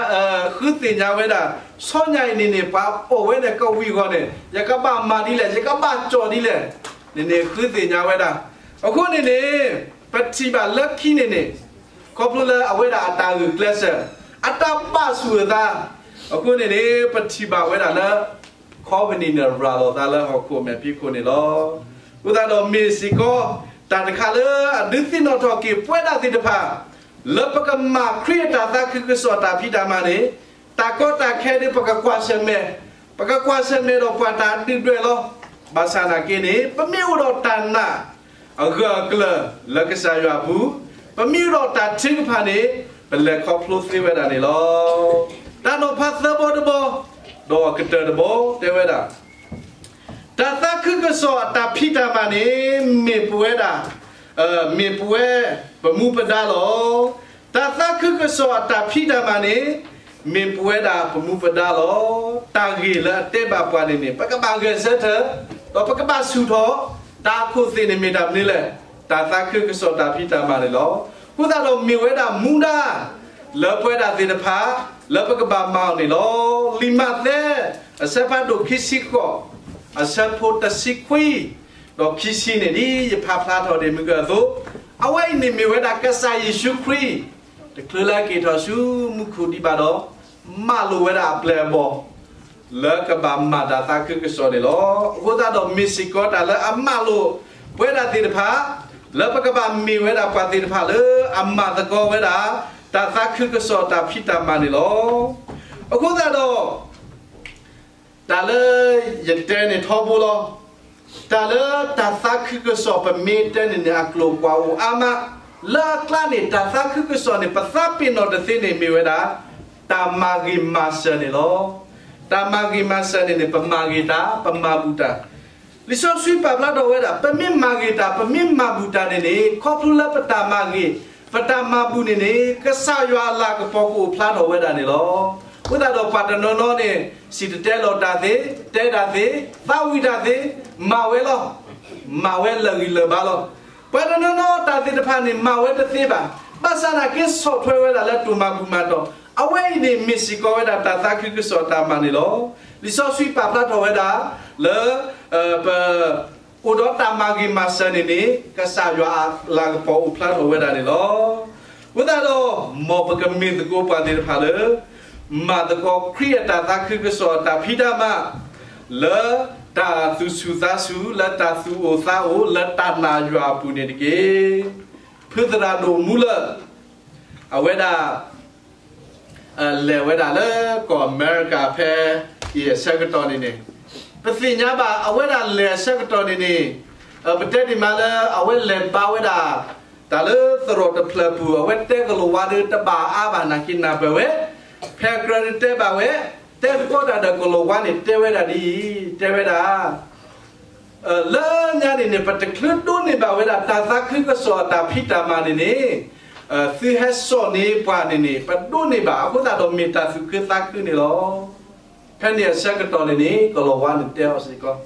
ဃုသ့ၣ်ညါဝဲဒၣ် ဆီညၣ်အံၤန့ၣ်န့ၣ် ပှၤအီၣ်ဝဲန့ၣ်ကဝံၤအဂီၢ်န့ၣ် ယကဘၣ်မၤဒ်လဲၣ်, ယကဘၣ်ကၠီဒ်လဲၣ် န့ၣ်န့ၣ် ဃုသ့ၣ်ညါဝဲဒၣ်. အဃိန့ၣ်န့ၣ် ပထံၣ်ဘၣ်လၢခံန့ၣ်န့ၣ် ခီဖျိလၢအဝဲဒၣ်အတၢ်ဂုာ်ကျဲးစၢး, အတၢ်ပာ်ဆူၣ်အသး, အဃိန့ၣ်န့ၣ် ပထံၣ်ဘၣ်ဝဲဒၣ်လၢ ခီပနံၣ်န့ၣ်ရၤလီၤသးလၢဟီၣ်ခိၣ်မဲာ်ဖံးခိၣ်န့ၣ်လီၤ. အဃိသတးဒီးမ့ၢ်စ့ၢ်ကီး တၢ်တခါလၢအဒုးသ့ၣ်နီၣ်ထီၣ်က့ၤပဝဲဒၣ်သ့ၣ်တဖၣ် လၢပကမၤခရံာ်အတၢ်သးခုကစီၣ်တၢ်ဖံးတၢ်မၤန့ၣ် တၢ်ကီတၢ်ခဲဒ်ပကကွၢ်ဆၢၣ်မဲာ်, ပကကွၢ်ဆၢၣ်မဲာ်ဒီးပှၤတၢ်ဒုၣ်ဒွဲၣ်လီၤ. ဘၣ်ဆၣ်သနာ်က့န့ၣ် ပမ့ၢ်အိၣ်ဒီးတၢ်နာ် အဂၢၢ်အကျၢၤလၢကစၢ်ယွၤအပူၤ, ပမ့ၢ်အိၣ်ဒီးတၢ်ထုကဖၣ်န့ၣ် ပလဲၤခီဖျိသ့ဝဲဒၣ်န့ၣ်လီၤ. တၢ်နီၤဖးသၢဘီတဘီ, ဒီးအကတၢၢ်တဘီတဲဝဲဒၣ် တၢ်သးခုကစီၣ်အတၢ်ဖံးတၢ်မၤန့ၣ် မ့ၢ်ပဝဲဒၣ်, မ့ၢ်ပဝဲပမူပဒါလီၤ. တၢ်သးခုကစီၣ်အတၢ်ဖံးတၢ်မၤန့ၣ် မ့ၢ်ပဝဲဒၣ်ပမူပဒါလီၤ. တၢ်ဂ့ၢ်လၢအတဲဘၣ်ပှၤန့ၣ်န့ၣ် ပကဘၣ်ဂဲၤဆၢထၢၣ်, ဒီးပကဘၣ်ဆူၣ်ထီၣ်, တၢ်အခိၣ်သ့ၣ်န့ၣ်မ့ၢ်တၢ်မနုၤလဲၣ်, တၢ်သးခုကစီၣ်တၢ်ဖံးတၢ်မၤန့ၣ်လီၤ. အဃိသတးဒီးမ့ၢ်ဝဲဒၣ်မူဒါ လၢပဝဲဒၣ်သ့ၣ်တဖၣ် လၢပကဘၣ်မၤအီၤန့ၣ်လီၤ. လံာ်မးသဲ အဆၢဖးဒိၣ်ခံဆံဃိး, အဆၢဖိတဆံခွံ, ဒီးခံဆံန့ၣ် ဒ်ယဖးဖျါထီၣ်ဒ်မုၢ်ကၢအသိး, အဝဲအံၤန့ၣ်မ့ၢ်ဝဲဒၣ်ကစၢ်ယ့ၣ်ၡူးခရံာ် တချုးလၢအက့ၤထီၣ်ဆူမူခိၣ်ဒံးဘၣ်ဒီး မၤလိာ်ဝဲဒၣ်အပျဲၢ်အဘီၣ် လၢကဘၣ်မၤတၢ်သးခုကစီၣ်န့ၣ်လီၤ. အဃိသတးဒီးမ့ၢ်စ့ၢ်ကီးတၢ်လၢအမၤလိာ်ပဝဲဒၣ်သ့ၣ်တဖၣ် လၢပကဘၣ်မ့ၢ်ဝဲဒၣ်ပှၤသ့ၣ်တဖၣ်လၢအမၤသကိးဝဲဒၣ် တၢ်သးခုကစီၣ်တၢ်ဖံးတၢ်မၤန့ၣ်လီၤ. အဃိသတးဒီး တၢ်လၢယတဲန့ၣ်ထီဘိလီၤ. တၢ်လၢတၢ်သးခုကစီၣ်ပမ့ၢ်တဲန့ၣ်န့ၣ် အကျိာ်ကွၢ်အိၣ်အါမး, လၢအကျါန့ၣ် တၢ်သးခုကစီၣ်န့ၣ် ပသးပ့ၤနီၣ်တသ့န့ၣ်မ့ၢ်ဝဲဒၣ် တၢ်မၤဂ့ၤမၤစၢၤန့ၣ်လီၤ. တၢ်မၤဂ့ၤမၤစၢၤန့ၣ်န့ၣ် ပမၤဂ့ၤတၢ်, ပမၤဘူၣ်တၢ် လံာ်စီဆှံပာ်ဖျါထီၣ်ဝဲဒၣ် ပမ့ၢ်မၤဂ့ၤတၢ် ပမ့ၢ်မၤဘူၣ်တၢ်န့ၣ်န့ၣ် ခီဖျိလၢပတၢ်မၤဂ့ၤ ပတၢ်မၤဘူၣ်န့ၣ်န့ၣ် ကစၢ်ယွၤအလၤကပီၤကအိၣ်ဖျါထီၣ်ဝဲဒၣ်န့ၣ်လီၤ. အဃိသတးဒီးပှၤတနီၤနီၤန့ၣ် စံၣ်တဲၤတဲလီၤတၢ်သ့, တဲတၢ်သ့, သးဝံၣ်တၢ်သ့, မၤဝဲလီၤ. မၤဝဲလၢာ်ဂံၢ်လၢာ်ဘါလီၤ. ပှၤတနီၤနီၤတၢ်သ့ၣ်တဖၣ်န့ၣ် မၤဝဲတသ့ဘၣ်. ဘၣ်ဆၣ်သနာ်က့ဆီၣ်ထွဲဝဲဒၣ်လၢတၢ်မၤဘူၣ်မၤတီၢ်, အဝဲအံၤန့ၣ်မ့ၢ်စ့ၢ်ကီးဝဲဒၣ်တၢ်သးခုကစီၣ်တၢ်မၤန့ၣ်လီၤ. လံာ်စီဆှံပာ်ဖျါထီၣ်ဝဲဒၣ်လၢ ပ အိၣ်ဒီးတၢ်မၤဂ့ၤမၤစၢၤန့ၣ်န့ၣ် ကစၢ်ယွၤအလၤကပီၤအိၣ်ဖျါထီၣ်ဝဲဒၣ်န့ၣ်လီၤ. အဃိသတးဒီး မ်ပကမ့ၢ်သကိးပှၤသ့ၣ်တဖၣ်လၢ မၤသကိးခရံာ်အတၢ်သးခုကစီၣ်အတၢ်ဖံးတၢ်မၤ လၢတၢ်သူၣ်ဆူၣ်သးဆူၣ် လၢတၢ်သူၣ်အိၣ်သးအိၣ် လၢတၢ်နာ်ယွၤအပူၤန့ၣ်တက့ၢ်. ဖုသရၣ်ဒိၣ်မူလၢ အဝဲဒၣ် လဲၤဝဲဒၣ်လၢကီၢ်အမဲရကၤဖဲအံၤအဆၢကတီၢ်န့ၣ်န့ၣ်, ပသ့ၣ်ညါဘၣ်အဝဲဒၣ်လဲၤအဆၢကတီၢ်န့ၣ်န့ၣ်, ပတဲဒ်မးလၢအဝဲလဲၤဘါဝဲဒၣ် တၢ်လၢသရိာ်တဖျၢၣ်ပူၤ အဝဲတဲကလီၤဝါဒီးတဘၣ်အါဘၣ် နာ်က့နၢ်ပၢၢ်ဝဲ, ဖဲကြၢးတဲဘၣ်ဝဲ, တဲသကိးတၢ်ဒီးကလီၤဝါန့ၣ် တဲဝဲဒၣ်ဒ်အံၤ, တဲဝဲဒၣ် လၢညါန့ၣ်န့ၣ် ပတချုးဒိးန့ၢ်ဘၣ်ဝဲဒၣ်တၢ်သးခုကစီၣ်အတၢ်ဖံးတၢ်မၤန့ၣ်န့ၣ်, သုဟဲစိာ်န့ၢ်ပှၤန့ၣ်န့ၣ် ပဒိးန့ၢ်ဘၣ် အဃိသတးဒီးမ့ၢ်တၢ်သူၣ်ခုသးခုန့ၣ်လီၤ. ဖဲန့ၣ်အဆၢကတီၢ်န့ၣ်န့ၣ် ကလီၤဝါန့ၣ်တဲအီၤစ့ၢ်ကီး,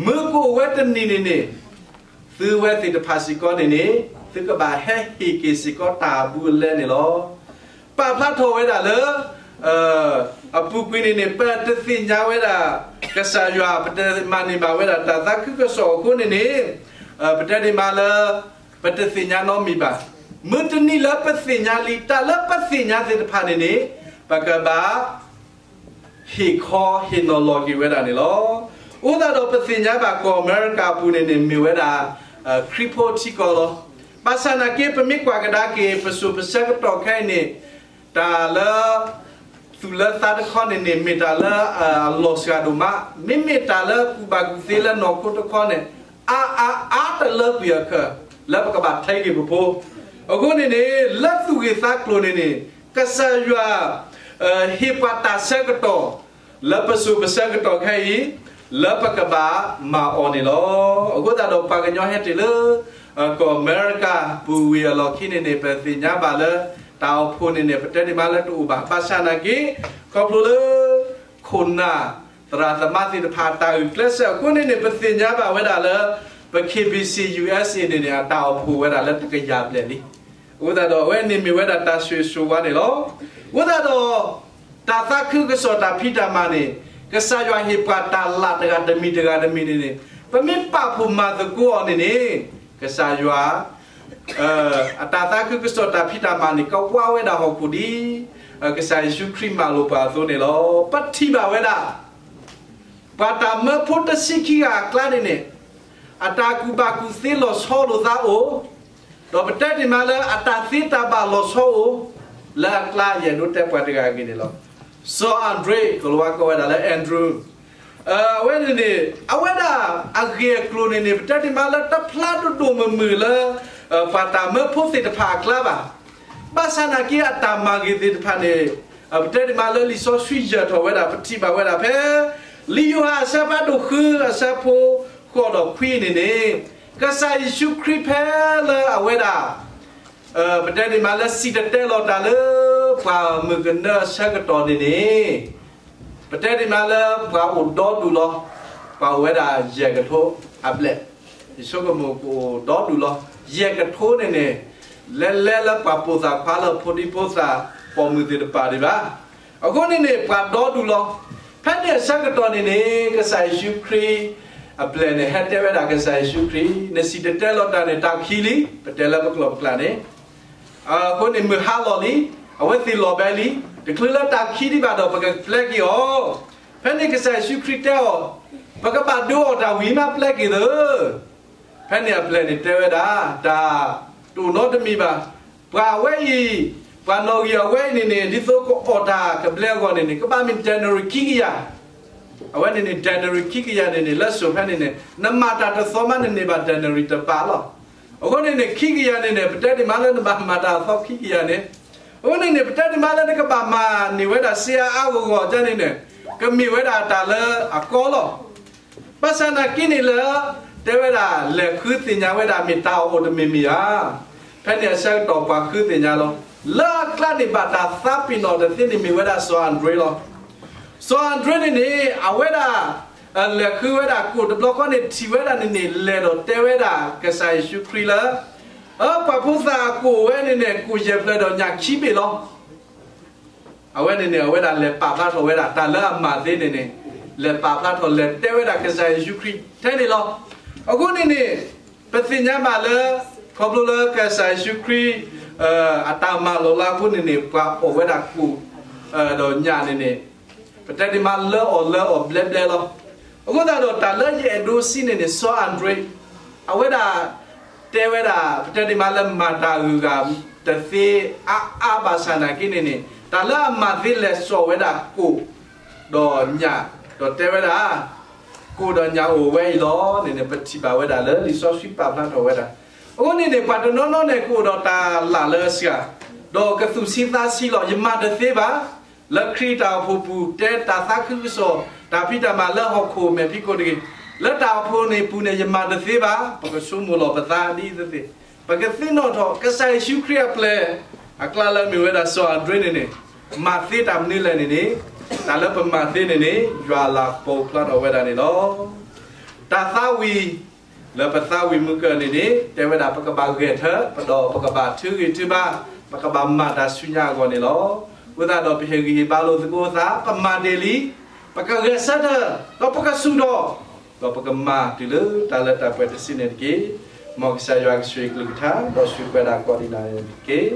မုၢ်ကအိၣ်ဝဲတနံၤန့ၣ်န့ၣ်, သုဝဲသ့ၣ်တဖၣ်စ့ၢ်ကီးန့ၣ်န့ၣ် သုကဘၣ်ဟဲဟ့ၣ်က့ၤစ့ၢ်ကီးတၢ်အဘူးအလဲန့ၣ်လီၤ. ပာ်ဖျါထီၣ်ဝဲဒၣ်လၢ အပူၤကွံာ်န့ၣ်န့ၣ် ပတသ့ၣ်ညါဝဲဒၣ် ကစၢ်ယွၤ ပတမၤန့ၢ်ဘၣ်ဝဲဒၣ်တၢ်သးခုကစီၣ်အဃိန့ၣ်န့ၣ်, ပတဲဒ်မးလၢ ပတသ့ၣ်ညါနီတမံၤဘၣ်. မုၢ်တနံၤလၢပသ့ၣ်ညါလံ တၢ်လၢပသ့ၣ်ညါသ့ၣ်တဖၣ်န့ၣ်န့ၣ်, ပကဘၣ် ဟ့ၣ်ခီဟ့ၣ်နီၤလီၤက့ၤဝဲဒၣ်န့ၣ်လီၤ. အဃိသတးဒီးပသ့ၣ်ညါဘၣ်ကီၢ်အမဲရကၤအပူၤန့ၣ်န့ၣ် မ့ၢ်ဝဲဒၣ် ခရံာ်ဖိထံကီၢ်လီၤ. ဘၣ်ဆၣ်နာ်က့ ပမ့ၢ်ကွၢ်ကဒါက့ၤ ပစိၤပဆၢကတီၢ်ခဲအံၤန့ၣ်, တၢ်လၢ သူၣ်လၢသးတခီန့ၣ်န့ၣ် မ့ၢ်တၢ်လၢအလီၤစှၤဒိၣ်မး, မ့မ့ၢ်တၢ်လၢကူၣ်ဘၣ်ကူၣ်သ့လၢနီၢ်ခိတခီန့ၣ် အါအါအါတလၢကွံာ်အခၢး လၢပကဘၣ်ထဲးက့ၤပဖိ. အဃိန့ၣ်န့ၣ် လၢသူၣ်ဂ့ၢ်သးကျိၤန့ၣ်န့ၣ် ကစၢ်ယွၤ ဟ့ၣ်ပှၤတၢ်ဆၢကတီၢ် လၢပစိၤပဆၢကတီၢ်ခဲအံၤ လၢပကဘၣ်မၤအီၤန့ၣ်လီၤ. အဃိသတးဒီးပှၤကညီဟဲတ့ၢ်လၢ ကီၢ်အမဲရကၤပူၤဝံၤအလီၢ်ခံန့ၣ်န့ၣ် ပသ့ၣ်ညါဘၣ်လၢ တၢ်အိၣ်ဖှိၣ်န့ၣ်န့ၣ် ပတဲဒ်မးလၢတအိၣ်ဘၣ်. ဘၣ်ဆၣ်နာ်က့ ခီဖျိလၢ ခိၣ်နၢ် သရၣ်သမါသ့ၣ်တဖၣ်အတၢ်ဂုာ်ကျဲးစၢးအဃိန့ၣ်န့ၣ် ပသ့ၣ်ညါဘၣ်ဝဲဒၣ်လၢ ပ KBC USA န့ၣ်န့ၣ် အတၢ်အိၣ်ဖှိၣ်ဝဲဒၣ်လၢတကယၤဘျဲၣ်လံ. အဃိသတးဒီးအဝဲန့ၣ်မ့ၢ်ဝဲဒၣ်တၢ်ဆိၣ်ဂ့ၤဆိၣ်ဝါန့ၣ်လီၤ. အဃိသတးဒီး တၢ်သးခုကစီၣ်တၢ်ဖံးတၢ်မၤန့ၣ် ကစၢ်ယွၤဟ့ၣ်ပှၤတၢ်လၢ်တဂၤတမံၤတဂၤတမံၤန့ၣ်န့ၣ် ပမ့ၢ်ပာ်ဖှိၣ်မၤသကိးအီၤန့ၣ်န့ၣ် ကစၢ်ယွၤ အတၢ်သးခုကစီၣ်တၢ်ဖံးတၢ်မၤန့ၣ် ကဝါဝဲဒၣ်ဟီၣ်ခိၣ်ဒ် ကစၢ်ယ့ၣ်ၡူးခရံာ်မၤလိာ်ပှၤအသိးန့ၣ်လီၤ. ပထံၣ်ဘၣ်ဝဲဒၣ် ပှၤတၢ်မၢဖိတဆံခံဂၤအကျါန့ၣ်န့ၣ် အတၢ်ကူၣ်ဘၣ်ကူၣ်သ့လီၤဆီလိာ်သးအိၣ်, ဒီးပတဲဒ်မးလၢအတၢ်သ့တၢ်ဘၣ်လီၤဆီအိၣ်, လၢအကျါယအဲၣ်ဒိးတဲပှၤတဂၤအဂ့ၢ်န့ၣ်လီၤ. စီၤအၤဒြ့ ကလီၤဝါကိးဝဲဒၣ်လၢ Andrew အဝဲန့ၣ်န့ၣ် အဝဲဒၣ်အဂ့ၢ်အကျိၤန့ၣ်န့ၣ် ပတဲဒ်မးလၢတဖျါဒိၣ်ဒိၣ်မုၢ်မုၢ်လၢ ပှၤတၢ်မၢဖိသ့ၣ်တဖၣ်အကျါဘၣ်. ဘၣ်ဆၣ်နာ်က့အတၢ်မၤဂ့ၤသ့ၣ်တဖၣ်န့ၣ် ပတဲဒ်မးလၢလံာ်စီဆှံယၢၤထီၣ်ဝဲဒၣ် ပထံၣ်ဘၣ်ဝဲဒၣ်ဖဲ လံာ်ယိၤဟၣ်အဆၢဖးဒိၣ်ဃု အဆၢဖိဃိးဒီးခွံန့ၣ်န့ၣ် ကစၢ်ယ့ၣ်ၡူးခရံာ်ဖဲလၢအဝဲဒၣ် ပတဲဒ်မးလၢစံၣ်တဲၤတဲလီၤတၢ်လၢ ပှၤမုၢ်ကနၢအဆၢကတီၢ်န့ၣ်န့ၣ် ပတဲဒ်မးလၢပှၤအိၣ်ဒီဒူၣ်လီၤ. ပှၤအိၣ်ဝဲဒၣ်ယဲၢ်ကထိအဘျဲၣ်, ယဆိကမိၣ်ကအိၣ်ဒီဒူၣ်လီၤ. ယဲၢ်ကထိန့ၣ်န့ၣ် လဲၤလဲၤလၢပှၤပိာ်သၣ်ခွါလၢဖိဒံဖိသၣ်ပိာ်မုၣ်သ့ၣ်တဖၣ်ဒံးဘၣ်. အဃိန့ၣ်န့ၣ် ပှၤဒီဒူၣ်လီၤ. ဖဲန့ၣ်အဆၢကတီၢ်န့ၣ်န့ၣ် ကစၢ်ယ့ၣ်ၡူးခရံာ် အဘျဲၣ်န့ၣ် ဟဲတဲဝဲဒၣ်ကစၢ်ယ့ၣ်ၡူးခရံာ် နစံၣ်တဲၤတဲလီၤတၢ်န့ၣ် တၢ်ခံလံ, ပတဲလၢပကျိာ်ပကျါန့ၣ် အဃိန့ၣ်မုၢ်ဟါလီၤလံ, အဝဲသ့ၣ်လီၤဘဲလံ, တချုးလၢတၢ်ခံဒံးဘၣ်ဒီး ပကပျဲက့ၤအီၤ. ဖဲန့ၣ်ကစၢ်ယ့ၣ်ၡူးခရံာ်တဲအီၤ, ပကဘၣ်ဒုးအီၣ်တၢ်ဝံၤမးပျဲက့ၤသု. ဖဲန့ၣ်အဘျဲၣ်န့ၣ်တဲဝဲဒၣ်, တၢ်တအိၣ်နီတမံၤဘၣ်. ပှၤအဝဲအံၤ, ပှၤနီၣ်ဂံၢ်အဝဲအံၤန့ၣ်န့ၣ် ဒ်သိးကအီၣ်တၢ်ကဘျဲအဂီၢ်န့ၣ်န့ၣ် ကဘၣ်မ့ၢ် denarius ခံကယၤ အဝဲန့ၣ်န့ၣ် denarius ခံကယၤန့ၣ်န့ၣ် လၢစိၤဖဲန့ၣ်န့ၣ် နမၤတၢ်တသီမး နန့ၢ်ဘၣ် denarius တဘးလီၤ. အဃိန့ၣ်န့ၣ် ခံကယၤန့ၣ်န့ၣ် ပတဲဒ်မးလၢနဘၣ်မၤတၢ်အသီခံကယၤန့ၣ်, အဃိန့ၣ်န့ၣ် ပတဲဒ်မးလၢနကဘၣ်မၤန့ၢ်ဝဲဒၣ်စ့အါအါဂီၢ်ဂီၢ်န့ၣ်န့ၣ် ကမ့ၢ်ဝဲဒၣ်တၢ်လၢအကီလီၤ. ဘၣ်ဆၣ်နာ်က့န့ၣ်လၢ တဲဝဲဒၣ်လဲၤဃုသ့ၣ်ညါဝဲဒၣ်မ့ၢ်တၢ်အိၣ်တမံၤမံၤဧါ. ဖဲန့ၣ်အဆၢကတီၢ်ပှၤဃုသ့ၣ်ညါလီၤ. လၢအကျါန့ၣ်ဘၣ်တၢ်သးပ့ၤနီၣ်တသ့န့ၣ် မ့ၢ်ဝဲဒၣ်စီၤအၤဒြ့လီၤ. စီၤအၤဒြ့န့ၣ်န့ၣ် အဝဲဒၣ် လဲၤဃုဝဲဒၣ်ကိၣ်တဘျီဃီန့ၣ် ထံၣ်ဝဲဒၣ်န့ၣ်န့ၣ် လဲၤဒီးတဲဝဲဒၣ်ကစၢ်ယ့ၣ်ၡူးခရံာ်လၢ ပှၤဖိသၣ်ကိၣ်ဝဲန့ၣ်န့ၣ် ကိၣ်ယဲၢ်ဖျၢၣ်ဒီးညၣ်ခံဘ့ၣ်လီၤ. အဝဲန့ၣ်န့ၣ် အဝဲဒၣ်လဲၤပာ်ဖျါထီၣ်ဝဲဒၣ်တၢ်လၢအမၤသ့န့ၣ်န့ၣ် လဲၤပာ်ဖျါထီၣ်လဲၤတဲဝဲဒၣ်ကစၢ်ယ့ၣ်ၡူးခရံာ်ထဲန့ၣ်လီၤ. အဃိန့ၣ်န့ၣ် ပသ့ၣ်ညါဘၣ်လၢ ခီဖျိလၢကစၢ်ယ့ၣ်ၡူးခရံာ် အတၢ်မၤလီၤလးအဃိန့ၣ်န့ၣ် ပှၤအီၣ်ဝဲဒၣ်ကိၣ် ဒီးညၣ်န့ၣ်န့ၣ် ပတဲဒ်မးလၢအီၣ်လၢအီဘျဲဘျဲလီၤ. အဃိသတးဒီးတၢ်လၢယအဲၣ်ဒိးစံးန့ၣ်န့ၣ် စီၤအၤဒြ့ အဝဲဒၣ်တဲဝဲဒၣ် ပတဲဒ်မးလၢမၤတၢ်ဂုၤဂၤတသ့အါအါဘၣ်ဆၣ်နာ်က့န့ၣ်န့ၣ် တၢ်လၢအမၤသ့လဲၤစိာ်ဝဲဒၣ်ကိၣ်ဒီးညၣ် ဒီးတဲဝဲဒၣ် ကိၣ်ဒီးညၣ်အိၣ်ဝဲအံၤလီၤန့ၣ်န့ၣ် ပထံၣ်ဘၣ်ဝဲဒၣ်လၢလံာ်စီဆှံပာ်ဖျါထီၣ်ဝဲဒၣ်. အဃိန့ၣ်န့ၣ် ပှၤတနီၤနီၤန့ၣ် ကအိၣ်ဒီးတၢ်လၢ်လၢအစှၤ ဒီးကသူၣ်ဆံးသးဆံးလီၤ. ယမၤတသ့ဘၣ်. လၢခရံာ်တၢ်အိၣ်ဖှိၣ်ပူၤ တဲတၢ်သးခုကစီၣ် တၢ်ဖံးတၢ်မၤလၢဟီၣ်ခိၣ်မဲာ်ဖံးခိၣ်တဂ့ၤ, လၢတၢ်အိၣ်ဖှိၣ်န့ၣ်ပူၤန့ၣ် ယမၤတသ့ဘၣ်. ပကဆိကမိၣ်လီၤပသးဒ်အံၤသ့ၣ်သ့ၣ်, ပကသ့ၣ်နီၣ်ထီၣ် ကစၢ်ယ့ၣ်ၡူးခရံာ်အပျဲၢ် အကျါလၢအမ့ၢ်ဝဲဒၣ်စီၤအၤဒြ့န့ၣ်န့ၣ် မၤသ့တၢ်မနုၤလဲၣ်န့ၣ်န့ၣ်, တၢ်လၢပမၤသ့န့ၣ်န့ၣ် ယွၤအလၤကပီၤအိၣ်ဖျါထီၣ်ဝဲဒၣ်န့ၣ်လီၤ. တၢ်သးဝံၣ် လၢပသးဝံၣ်မုၢ်ကၢၢ်န့ၣ်န့ၣ် တဲဝဲဒၣ်ပကဘၣ်ဂဲၤထၢၣ်, ပဒီးပကဘၣ်ထုးဂံၢ်ထုးဘါ, ပကဘၣ်မၤတၢ်ဆူညါအဂီၢ်န့ၣ်လီၤ. အဃိသတးဒီးပဟ့ၣ်ဂံၢ်ဟ့ၣ်ဘါလိာ်သကိးသး, ပမၤတ့ၢ်လံ, ပကဂဲၤဆၢထၢၣ်, ဒီးပကဆူၣ်ထီၣ်, ဒီးပကမၤတုၤလၢတၢ်လၢတၢ်ပှဲၤတစုန့ၣ်တက့ၢ်. မ်ကစၢ်ယွၤကဆိၣ်ဂ့ၤကလုၢ်ကထါ ဒီးဆိၣ်ဂ့ၤပဝဲဒၣ်ကိးဒံးနၤန့ၣ်တက့ၢ်.